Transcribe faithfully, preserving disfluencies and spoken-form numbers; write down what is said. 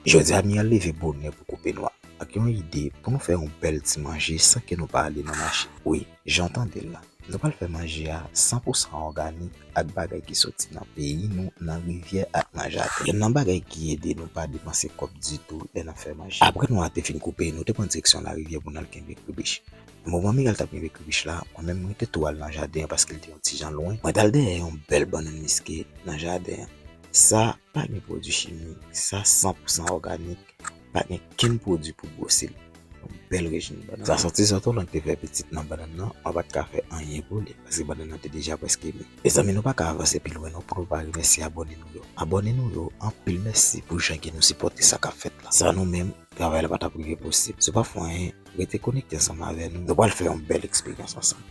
Jodi a, Miel leve bonè pou koupe nwa ak yon ide pou nou fè yon bèl ti manje san ke nou pa ale nan mache. Wi, jan w tande l la. Nou pral fè manje a san pou san òganik ak bagay ki soti nan peyi nou, nan rivyè ak nan jaden. Yonn nan bagay ki ede nou pa depanse kòb ditou lè n ap fè manje. Apre nwa a te fin koupe, nou te pran direksyon larivyè pou n al kenbe kribich. Moman Miel t ap kenbe kribich la, mwen menm mwen te tou al nan jaden an paske l te yon ti jan lwen. Mwen t al dèyè yon bèl bannann miske nan jaden an. Sa pa gen pwodui chimik, sa san pou san òganik, pa gen kenn pwodui pou bwose l. Yon bèl rejim bannann. Sa soti sòt lan te fè pitit nan bannann nan, mwen pa t ka fè anyen pou li, paske bannann nan te deja prèske mi. Mezanmi, nou pa ka avanse pi lwen non pou nou pa remèsye abòne nou yo. Abòne nou yo, anpil mèsi pou jan ke nou sipòte sa k ap fèt la. San nou menm, travay la pa t ap rive posib. Si w pa fè anyen, rete konekte ansanm avè nou. Nou pral fè yon bèl eksperyans ansanm.